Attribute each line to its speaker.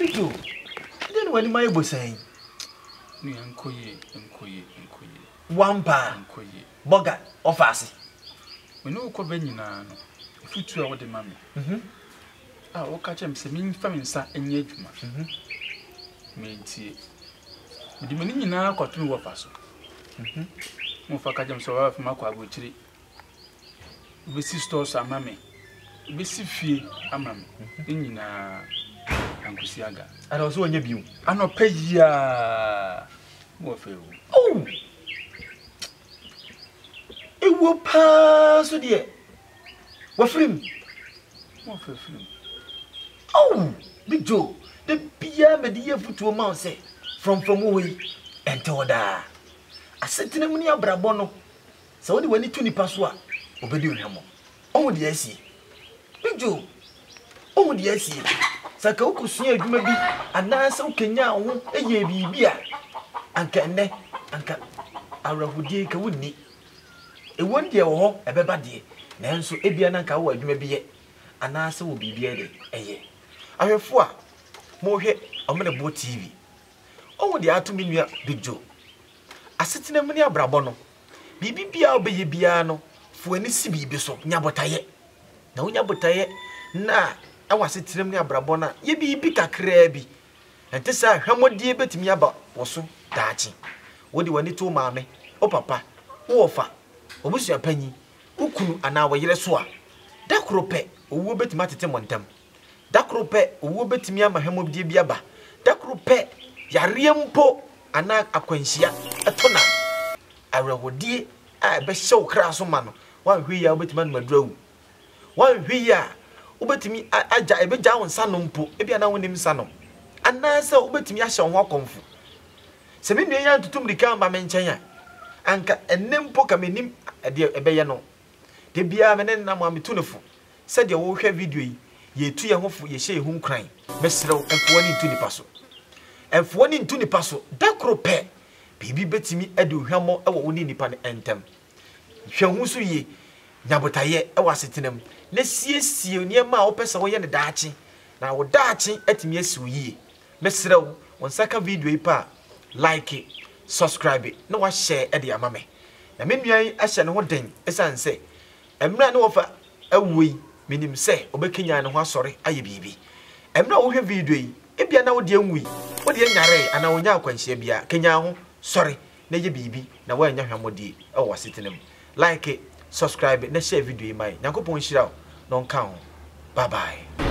Speaker 1: Bidjo, ɛdeɛn na w'anim ayɛ bosaa yi?
Speaker 2: Nua, nkɔ yie, nkɔ yie, nkɔ yie.
Speaker 1: Wampaa.
Speaker 2: Nkɔ yie.
Speaker 1: Bɔga, ɔfa ase.
Speaker 2: Me ne wo kɔ bɛ nyinaa no, afutuo a wode ma me, a woka kyerɛ me sɛ memfa me nsa nyɛ adwuma, mantie. Mede m'ani nyinaa kɔto me wɔfa so. Me wɔfa ka kyerɛ me sɛ ɔbɛfa me akɔ aburokyire. Wobɛsi stores ama me, wobɛsi fie ama me, ne nyinaa ankosi aga.
Speaker 1: Ana ɔsɛ ɔnyɛ bio?
Speaker 2: Anɔpa yi ara me wɔfa awu.
Speaker 1: Oh! Ewuo paa nso deɛ, wafiri mu.
Speaker 2: Me wɔfa afiri mu.
Speaker 1: Oh! Big Joe, da biara mede yɛ afutuo ma wo sɛ, frɔmfrɔm wɔ hɔ yi, ɛnte hɔ daa. Asetena mu ne abrabɔ no, Sɛ wode w'ani to nipa so a, obedi wo hwammɔ. Wohu deɛ asie? Big Joe, wohu deɛ asie? Sɛ anka wokɔsuaa adwuma bi anaasɛ wokanyan wo ho yɛɛ biribi a, anka ɛnnɛ, anka awerɛhodie yi ka wonni. Ewuo no deɛ ɛwɔ hɔ, ɛbɛba deɛ, nanso ebia na anka wowɔ adwuma bi yɛ anaasɛ wɔ biribi ayɛ dɛn ɛyɛ. Ahwɛfoɔ a mohwɛ Ɔmeneboɔ TV, wohu deɛ ato me nua Big Joe? Asetena mu ne abrabɔ no, biribi biara a wobɛyɛ biara no, fa w'ani si biribi so, nya botaeɛ. Na wonya botaeɛ na ɛwɔ asetena mu ne abrabɔ no a, yɛ biribi kakraa bi. Ɛnte saa a, hwammɔdie bɛtumi aba wo so daakye. Wode w'ani to wo maame, wo papa, wo wɔfa, w'abusua panyin, wo kunu anaa wo yere so a, da koro pɛ, owuo bɛtumi atete mo ntam. Da koro pɛ, owuo bɛtumi ama hwammɔdie bi aba. Da koro pɛ, yareɛ mpo anaa akwanhyia to no a, awerɛhodie a ɛbɛhyɛ wo kra so ma no, woanhwɛ yie a wobɛtumi anom aduru awu. Woanhwɛ yie a, wobɛtumi agya, ɛbɛgyaa wo nsa nom mpo, ebia na wonnim nsa nom. Anaasɛ wobɛtumi ahyɛ wo ho akɔmfo. Sɛ me nua yi antutu mmirika amma me nkyɛn a, anka ɛnnɛ mpo ka mennim deɛ ɛbɛyɛ no. Da biara me ne no nam a metu no fo. Sɛdeɛ worehwɛ video yi, yɛretu yɛn ho fo, yɛhyɛ yɛn ho nkuran. Mesrɛ wo, mfa w'ani nto nnipa so. Mfa w'ani nto nnipa so. Da koro pɛ, biribi bɛtumi adi wo hwammɔ wɔ wo ne nnipa no ntam. Hwɛ wo ho so yie, nya botaeɛ wɔ asetena mu, na siesie nneɛma a wopɛ sɛ woyɛ no daakye, na wo daakye atumi asi wo yie. Mesrɛ wo, wo nsa ka video yi pɛ a, like, subscribe, na wahyɛ de ama me. Na me nua yi ahyɛ ne ho den ɛsiane sɛ mmerɛ a ne wɔfa awuo yi, menim sɛ ɔbɛkanyan ne ho asɔre ayɛ biribi. Mmerɛ a wohwɛ video yi, ebia na wo deɛ nwui, wo deɛ nyaree anaa wonyaa akwanhyia biara, kanyan ho, sɔre na yɛ biribi na woannya hwammɔdie wɔ w'asetena mu. Like, subscribe na share video yi ma yɛn. Nyankopɔn nhyira wo na ɔnka wo ho. Bye bye.